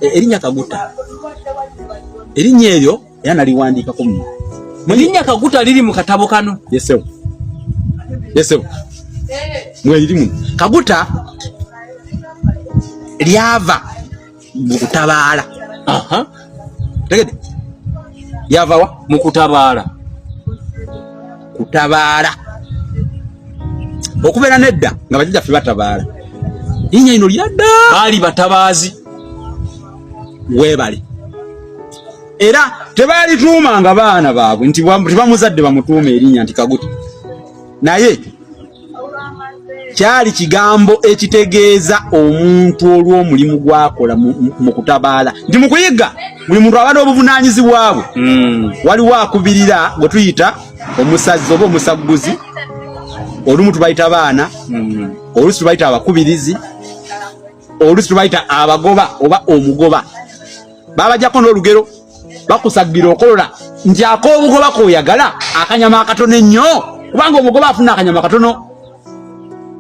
Erinnya Kaguta, erinnya eryo era naliwandiikako mu Erinnya Kaguta liri mu katabo kano? Yesewo, yesewo, mweriri muno. Kaguta lyava mu kutabaala. Tegede, lyava wa? Mu kutabaala. Kutabaala okubeera nedda nga bajjajjaffe batabaala. Linnya lino lyadda. Baali batabaazi. Weebale. Era tebalituumanga baana baabwe nti tebamuzadde bamutuuma erinnya nti Kaguta, naye kyali kigambo ekitegeeza omuntu olw'omulimu gwakola mu kutabaala, nti mu kuyigga buli muntu aba n'obuvunaanyizibwa bwe. Waliwo akubirira gwe tuyita omusazi oba omusagguzi, olumu tubayita baana, oluusi tubayita abakubirizi, oluusi tubayita abagoba oba omugoba. Babajjako n'olugero, bakusaggira okolola nti ak'obugoba koyagala akanyama akatono ennyo, kubanga omugoba afuna akanyama katono.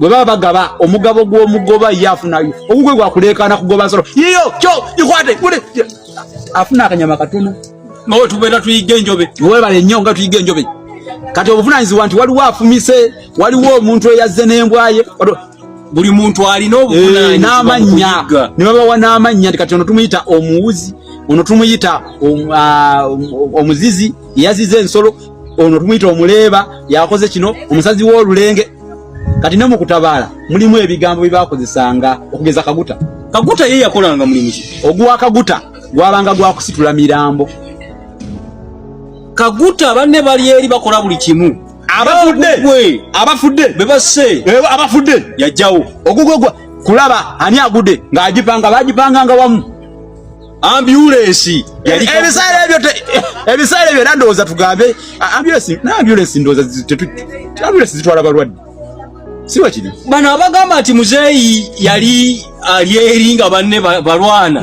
Bwe baba bagaba omugabo gw'omugoba, ye afunayo ogugwe gwakuleekaana kugoba nsolo, yiyo kyo ikwate gule, afuna akanyama katono. Nga we tubeera tuyiga enjobe. Webale nnyo, nga tuyiga enjobe. Kati obuvunanyizibwa nti waliwo afumise, waliwo omuntu eyazze n'embwa ye, buli muntu alina obuvunaanyizibwa n'amannya. Mu kuyigga. Ne babawa n'amannya nti kati ono tumuyita omuwuzi, ono tumuyita omuzizi yazize ensolo, ono tumuyita omuleeba yakoze kino, omusazi w'olulenge. Kati ne mu kutabaala mulimu ebigambo bye bakozesanga, okugeza Kaguta. Kaguta ye yakolanga mulimu ki? Ogwa Kaguta gwabanga gwa kusitula mirambo. Kaguta banne bali eri bakola buli kimu. Abafudde. Ogugwe. Abafudde. Be basse. Abafudde. Yajjawo. Ogugwe gwa kulaba ani agudde, ng'agipanga, bagipanganga wamu. Ambulensi yali Ebiseera ebyo ebiseera ebyo era ndowooza tugambe ambulance na ambulance ndowooza ambulance zitwala balwadde, si bwe kiri? Bano abagamba nti muzeeyi yali ali eri nga banne balwana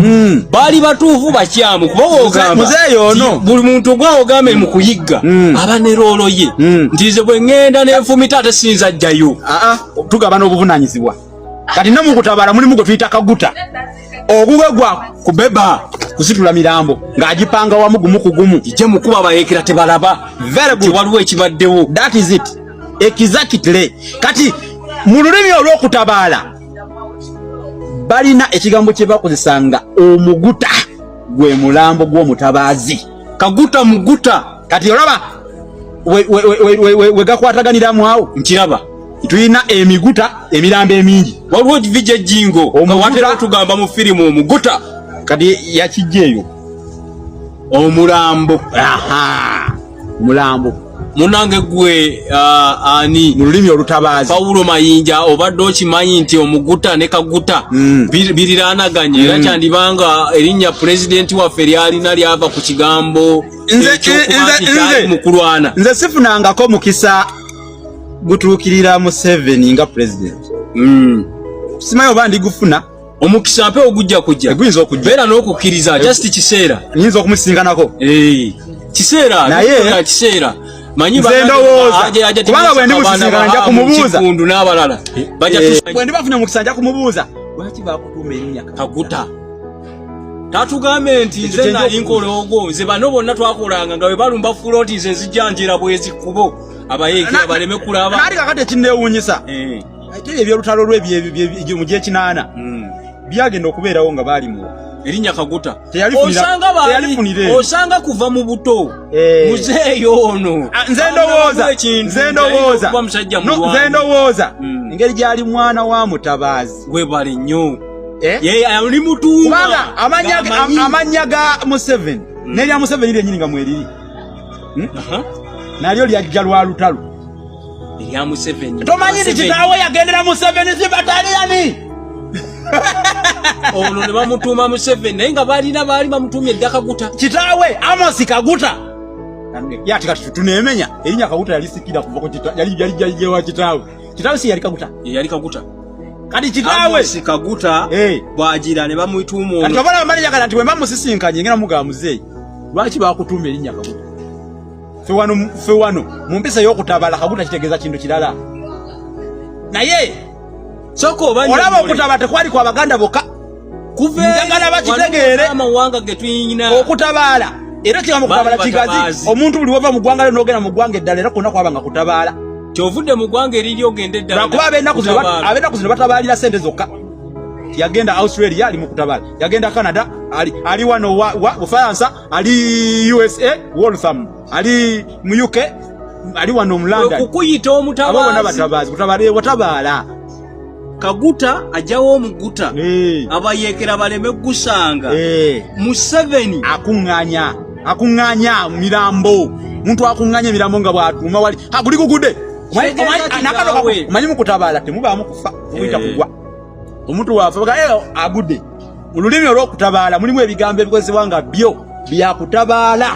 baali batuufu bakyamu? Kuba wogamba Muzeeyi ono. nti buli muntu gwaogambe mu kuyigga aba ne role ye, nti nze bwe ŋŋenda nenfumita ate sinza ajjayo. Aa, tugabana obuvunaanyizibwa. Kati ne mu kutabaala mulimu gwe tuyita Kaguta, ogugwe gwa kubeba kusitula mirambo ng'agipanga wamu gumu ku gumu. Ije mukuba abayeekera tebalaba. Very good. Waliwo ekibaddewo. That is it exactly. Kati mu lulimi olw'okutabaala balina ekigambo kye bakozesanga, omuguta gwe mulambo gw'omutabaazi. Kaguta muguta. Kati olaba we gakwataganiramu awo? Nkiraba. Tulina emiguta, emirambo emingi. Waliwo vija ejjingo. Omuguta. Watera tugamba mu firimu omuguta. Kati yakijja eyo. Omulambo. Aha, mulambo. Munange gwe ani? Mu lulimi olutabaazi. Pawulo Mayinja, obadde okimanyi nti omuguta ne kaguta biriraanaganye? Era kyandibanga erinnya pulezidenti waffe lyalina lyava ku kigambo ekyokuba nti kyali mu kulwana. Nze sifunangako mukisa gutuukirira Museveni nga president. Simanyi oba ndigufuna. Omukisa mpe ogujja kujja. Guyinza okujja. Beera n'okukkiriza, just kiseera. Nyinza okumusinganako. Kiseera. Naye- Kiseera manyi. Nze ndowooza, kubanga bwe ndimusisinkana nja kumubuuza. Kundu n'abalala bajja Bwe ndiba omukisa nja kumubuuza lwaki bakutuuma erinnya Kaguta. Tatugambe nti Ekyo nze kye nja nali nkola ogwo, nze bano bonna twakolanga nga bwe balumba front, nze nzijja njera bwezi kkubo abayeekera baleme kulaba. Naali kakati ekinneewuunyisa, ate ebyolutalo lwe mu gyekinaana byagenda okubeerawo nga baali mu Erinnya Kaguta. Teyalifunira eyo. Osanga kuva mu buto muzeeyo ono Ah, nze ndowooza Bamulamu ekintu, nze ndowooza okuba musajja No, nze mulwanyi. ndowooza engeri gyali mwana wa mutabaazi. Webale nnyo. Eh? Ye ali mutuuma. Kubanga amannya ga Museveni n'erya Museveni lyennyini nga mweriri, Nalyo lyajja lwa lutalo. Erya Museveni. Tomanyi nti Museveni. kitaawe yagendera Museveni si bataliyani? Ono ne bamutuuma Museveni, naye nga balina baali bamutuumye edda Kaguta. Kitaawe Amosi Kaguta yati kati tunemenya erinnya Kaguta yalisikira kuva ku yali wa kitaawe. Kitaawe si yali Kaguta? Ye yali Kaguta. Kati kitaawe Amosi Kaguta bwagira ne bamutuuma Kati ono. obala bamalira nti bwe mba musisinkanye ngenda mugamba, "Muzeeyi, lwaki bakutuuma erinnya Kaguta? Ffe wano mu mpisa ey'okutabala Kaguta kitegeeza kintu kirala." Naye Sooka oba olaba okutabala tekwali kwa Baganda bokka. Njagala bakitegeere amawanga ge tuyina okutabaala era kigambo kutabaala kigazi. Omuntu buli wava mu ggwanga lyo n'ogenda mu ggwanga eddala, era kwonna kwaba nga kutabaala. Kyovudde mu ggwanga eriri ogenda eddala. Lwakuba ab'ennaku zino batabaalira sente zokka. Yagenda Australia, ali mu kutabaala, yagenda Canada, ali wano wa Bufaransa, ali USA Waltham, ali mu UK, ali wano mu London. Kukuyita Abo bonna omutabaazi. Batabaazi. Kutabaala, watabaala. Kaguta ajjawo omuguta, abayeekera baleme gusanga. Museveni Akuŋŋaanya mirambo. Muntu akuŋŋaanya emirambo nga bw'atuuma wali ha guli gugudde. Kitegeeza kitaawe. Omanyi mu kutabaala temubaamu kufa, muyita kugwa. Omuntu waafa baga, "Eh, agudde." Mu lulimi olw'okutabaala mulimu ebigambo ebikozesebwa nga byo byakutabaala.